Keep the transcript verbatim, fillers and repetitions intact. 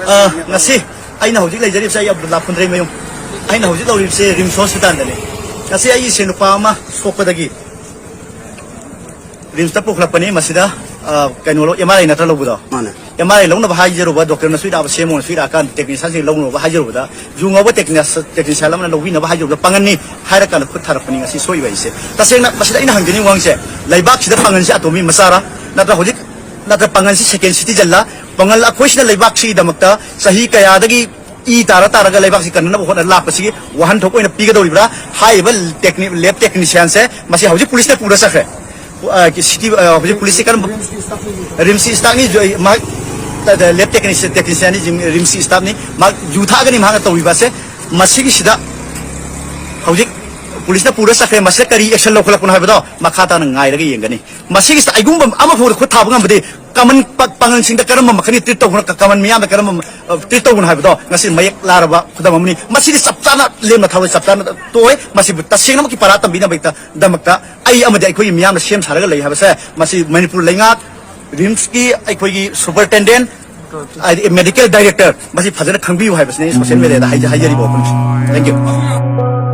ꯑ, ꯉꯁꯤ ꯑꯩꯅ ꯍꯧꯖꯤꯛ ꯂꯩꯖꯔꯤꯕꯁꯦ ꯑꯩ ꯑꯕꯗꯨꯜꯂꯥ ꯐꯨꯟꯗ꯭ꯔꯩꯃꯌꯨꯝ꯫ ꯑꯩꯅ ꯍꯧꯖꯤꯛ ꯂꯩꯔꯤꯕꯁꯦ ꯔꯤꯝꯁ ꯍꯣꯁꯄꯤꯇꯥꯜꯗꯅꯤ꯫ ꯉꯁꯤ ꯑꯩꯒꯤ ꯏꯁꯦꯟ ꯅꯨꯄꯥ ꯑꯃ ꯁꯣꯛꯄꯗꯒꯤ ꯔꯤꯝꯁꯇ ꯄꯨꯈꯠꯂꯛꯄꯅꯤ꯫ ꯃꯁꯤꯗ, ꯑ, ꯀꯩꯅꯣ, ꯑꯦꯝ ꯑꯥꯔ ꯑꯥꯏ ꯅꯠꯇ꯭ꯔ ꯂꯧꯕꯗꯣ? ꯃꯥꯅꯦ꯫ ꯑꯦꯝ ꯑꯥꯔ ꯑꯥꯏ ꯂꯧꯅꯕ ꯍꯥꯏꯖꯔꯨꯕ, ꯗꯣꯛꯇꯔꯅꯁꯨ ꯏꯔꯥꯕ, ꯁꯦꯝꯃꯣꯅꯁꯨ ꯏꯔꯥꯀꯥꯟꯗ ꯇꯦꯛꯅꯤꯁꯤꯌꯥꯟꯁꯤꯡ ꯂꯧꯅꯕ ꯍꯥꯏꯖꯔꯨꯕꯗ, ꯖꯨ ꯉꯥꯎꯕ ꯇꯦꯛꯅꯤꯁ-, ꯇꯦꯛꯅꯤꯁꯤꯌꯥꯟ ꯑꯃꯅ ꯂꯧꯕꯤꯅꯕ ꯍꯥꯏꯖꯔꯨꯕꯗ ꯄꯥꯡꯒꯟꯅꯤ ꯍꯥꯏꯔꯀꯥꯟꯗ ꯈꯨꯠ ꯊꯥꯔꯛꯄꯅꯤ꯫ ꯉꯁꯤ ꯁꯣꯛꯏꯕ ꯑꯩꯁꯦ꯫ ꯇꯁꯦꯡꯅ ꯃꯁꯤꯗ ꯑꯩꯅ ꯍꯪꯖꯅꯤꯡꯕ ꯋꯥꯍꯪꯁꯦ, ꯂꯩꯕꯥꯛꯁꯤꯗ ꯄꯥꯡꯒꯟꯁꯤ ꯑꯇꯣꯝꯕꯤ ꯃꯆꯥꯔꯥ? ꯅꯠꯇ꯭ꯔ ꯍꯧꯖꯤꯛ, ꯅꯠꯇ꯭ꯔ ꯄꯥꯡꯒꯟꯁꯤ ꯁꯦꯀꯦꯟ ꯁꯤꯇꯤꯖꯟꯂ? ꯄꯥꯡꯒꯜ ꯑꯩꯈꯣꯏꯁꯤꯅ ꯂꯩꯕꯥꯛꯁꯤꯒꯤꯗꯃꯛꯇ ꯆꯍꯤ ꯀꯌꯥꯗꯒꯤ ꯏ ꯇꯥꯔ ꯇꯥꯔꯒ ꯂꯩꯕꯥꯛꯁꯤ ꯀꯟꯅꯅꯕ ꯍꯣꯠꯅ ꯂꯥꯛꯄꯁꯤꯒꯤ ꯋꯥꯍꯟꯊꯣꯛ ꯑꯣꯏꯅ ꯄꯤꯒꯗꯧꯔꯤꯕ꯭ꯔꯥ? ꯍꯥꯏꯔꯤꯕ ꯇꯦꯛꯅꯤ-, ꯂꯦꯞ ꯇꯦꯛꯅꯤꯁꯤꯌꯥꯟꯁꯦ ꯃꯁꯤ ꯍꯧꯖꯤꯛ ꯄꯨꯂꯤꯁꯅ ꯄꯨꯔ ꯆꯠꯈ꯭ꯔꯦ꯫ ꯑ, ꯁꯤꯇꯤ, ꯑ, ꯍꯧꯖꯤꯛ ꯄꯨꯂꯤꯁꯁꯤ ꯀꯔꯝꯕ? ꯔꯤꯝꯁꯀꯤ ꯁ꯭ꯇꯥꯐꯅꯤ, ꯃꯍꯥꯛ, ꯑ, ꯂꯦꯞ ꯇꯦꯛꯅꯤꯁꯤ-, ꯇꯦꯛꯅꯤꯁꯤꯌꯥꯟꯅꯤ, ꯖꯤꯝ-, ꯔꯤꯝꯁꯀꯤ ꯁ꯭ꯇꯥꯐꯅꯤ꯫ ꯃꯍꯥꯛ ꯌꯨ ꯊꯛꯑꯒꯅꯤ ꯃꯍꯥꯛꯅ ꯇꯧꯔꯤꯕ ꯑꯁꯦ꯫ ꯃꯁꯤꯒꯤꯁꯤꯗ ꯍꯧꯖꯤꯛ ꯄꯨꯂꯤꯁꯅ ꯄꯨꯔ ꯆꯠꯈ꯭ꯔꯦ꯫ ꯃꯁꯤꯗ ꯀꯔꯤ ꯑꯦꯛꯁꯟ ꯂꯧꯈꯠꯂꯛꯄꯅꯣ ꯍꯥꯏꯕꯗꯣ ꯃꯈꯥ ꯇꯥꯅ ꯉꯥꯏꯔꯒ ꯌꯦꯡꯒꯅꯤ꯫ ꯃꯁꯤꯒꯤꯁꯤꯗ ꯑꯩꯒꯨꯝꯕ ꯑꯃꯐꯥꯎꯗ ꯈꯨꯠ ꯊꯥꯕ ꯉꯝꯕꯗꯤ ꯀꯃꯟ ꯄ-, ꯄꯥꯡꯒꯜꯁꯤꯡꯗ ꯀꯔꯝꯕ ꯃꯈꯜꯒꯤ ꯇ꯭ꯔꯤꯠ ꯇꯧꯕꯅꯣ, ꯀ-, ꯀꯃꯟ ꯃꯤꯌꯥꯝꯗ ꯀꯔꯝꯕ, ꯑ, ꯇ꯭ꯔꯤꯠ ꯇꯧꯕꯅꯣ ꯍꯥꯏꯕꯗꯣ ꯉꯁꯤ ꯃꯌꯦꯛ ꯂꯥꯔꯕ ꯈꯨꯗꯝ ꯑꯃꯅꯤ꯫ ꯃꯁꯤꯗꯤ ꯆꯞ ꯆꯥꯅ ꯂꯦꯝꯅ ꯊꯥꯕ ꯆꯞ ꯆꯥꯅ ꯇꯣꯛꯑꯣꯏ꯫ ꯃꯁꯤꯕꯨ ꯇꯁꯦꯡꯅꯃꯛꯀꯤ ꯄꯔꯥ ꯇꯝꯕꯤꯅꯕꯒꯤꯗꯃꯛꯇ ꯗꯃꯛꯇ ꯑꯩ ꯑꯃꯗꯤ ꯑꯩꯈꯣꯏꯒꯤ ꯃꯤꯌꯥꯝꯅ ꯁꯦꯝ ꯁꯥꯔꯒ ꯂꯩ ꯍꯥꯏꯕꯁꯦ ꯃꯁꯤ ꯃꯅꯤꯄꯨꯔ ꯂꯩꯉꯥꯛ, ꯔꯤꯝꯁꯀꯤ ꯑꯩꯈꯣꯏꯒꯤ ꯁꯨꯄꯔꯇꯦꯟꯗꯦꯟ, ꯍꯥꯏꯗꯤ ꯃꯦꯗꯤꯀꯦꯜ ꯗꯥꯏꯔꯦꯛꯇꯔ, ꯃꯁꯤ ꯐꯖꯅ ꯈꯪꯕꯤꯌꯨ ꯍꯥꯏꯕꯁꯤꯅꯤ ꯑꯩꯅ ꯁꯣꯁꯤꯌꯦꯜ ꯃꯦꯗꯤꯌꯥꯗ ꯍꯥꯏꯖ-, ꯍꯥꯏꯖꯔꯤꯕ ꯋꯥꯐꯝꯁꯤ꯫ Thank you꯫